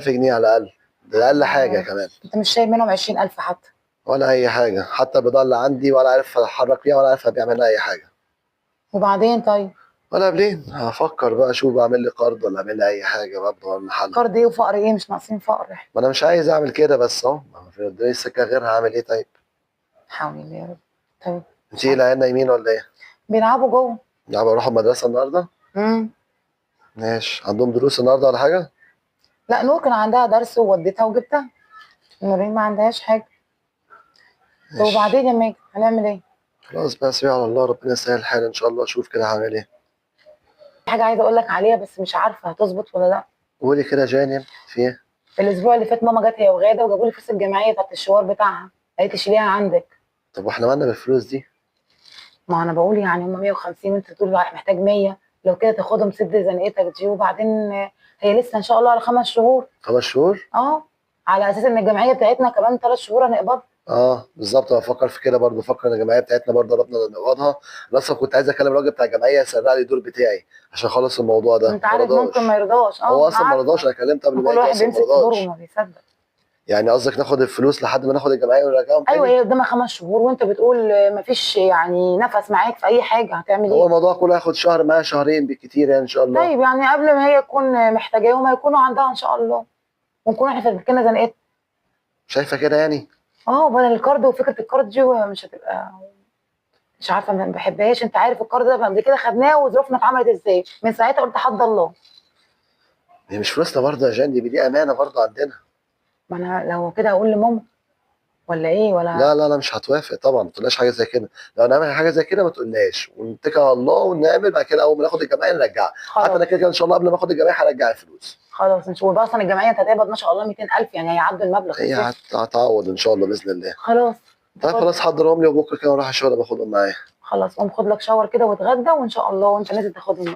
جنيه على الاقل، ده اقل حاجة كمان. انت مش شايل منهم 20,000 حتى ولا اي حاجة، حتى البضاعة اللي عندي ولا عارف اتحرك فيها ولا عارف ابيع منها اي حاجة. وبعدين طيب ولا قبلين هفكر بقى اشوف بعمل لي قرض ولا اعمل لي اي حاجة بقى بدور المحل. قرض ايه وفقر ايه؟ مش ناقصين فقر احنا. ما انا مش عايز اعمل كده، بس اهو ما في قدامي سكة غيرها، هعمل ايه طيب؟ حول الله يا رب. طيب انت ايه، العيال نايمين ولا ايه؟ بيلعبوا جوه. يلعبوا؟ يروحوا المدرسة النهارده؟ ماشي. عندهم دروس النهارده ولا حاجة؟ لا، نور كان عندها درس ووديتها وجبتها. نورين ما عندهاش حاجة. طب وبعدين يا ماجد هنعمل ايه؟ خلاص بقى سيبها على الله، ربنا يسهل الحال ان شاء الله. اشوف كده هعمل ايه. حاجة عايزه اقول لك عليها بس مش عارفه هتظبط ولا لا. قولي كده يا جانب، في ايه؟ الاسبوع اللي فات ماما جت هي وغاده وجابوا لي فلوس الجمعية بتاعت الشوار بتاعها، قالت لي شيليها عندك. طب واحنا مالنا بالفلوس دي؟ ما انا بقول يعني هم 150 وانت تقول محتاج 100، لو كده تاخدهم سد زنقتك دي، وبعدين هي لسه ان شاء الله على 5 شهور. 5 شهور؟ على اساس ان الجمعية بتاعتنا كمان 3 شهور هنقبضها. بالظبط، انا بفكر في كده برضه، بفكر ان الجمعية بتاعتنا برضه قربنا نقبضها. انا اصلا كنت عايز اكلم الراجل بتاع الجمعية يسرع لي الدور بتاعي عشان اخلص الموضوع ده. انت عارف ممكن ما يرضاش. هو اصلا ما رضاش، انا كلمته قبل ما كل يجي واحد اصلا ما بيمسك في دوره رضاش. وما بيصدق. يعني قصدك ناخد الفلوس لحد ما ناخد الجمعية ونرجعهم تاني؟ ايوه، هي قدامها 5 شهور وانت بتقول مفيش يعني نفس معاك في اي حاجة، هتعمل ايه؟ هو الموضوع كله هياخد شهر معايا، شهرين بالكتير يعني ان شاء الله. طيب يعني قبل ما هي تكون محتاجاهم هيكونوا عندها ان شاء الله، ونكون احنا فكنا زنقتنا. شايفه كده يعني؟ بدل الكارد، وفكره الكارد دي مش هتبقى، مش عارفه ما بحبهاش. انت عارف الكارد ده قبل كده خدناه وظروفنا اتعملت ازاي، من ساعتها قلت حد الله. هي مش فلوسنا برضه يا جان، دي امانه برضه عندنا. ما انا لو كده هقول لماما ولا ايه؟ ولا لا لا لا مش هتوافق طبعا، ما تقولهاش حاجة زي كده. لو نعمل حاجة زي كده ما تقولهاش، ونتكل على الله ونعمل بعد كده اول ما ناخد الجمعية نرجعها. حتى انا كده كده ان شاء الله قبل ما اخد الجمعية هرجع الفلوس. خلاص نشوف. اصلا الجمعية انت هتقبض ما شاء الله 200,000، يعني هيعدوا المبلغ. هي هتعوض ان شاء الله باذن الله. خلاص. طيب خلاص حضرهم لي وبكره كده اروح الشغل باخدهم معايا. خلاص قوم خد لك شاور كده واتغدى وان شاء الله وانت نازل تاخدهم.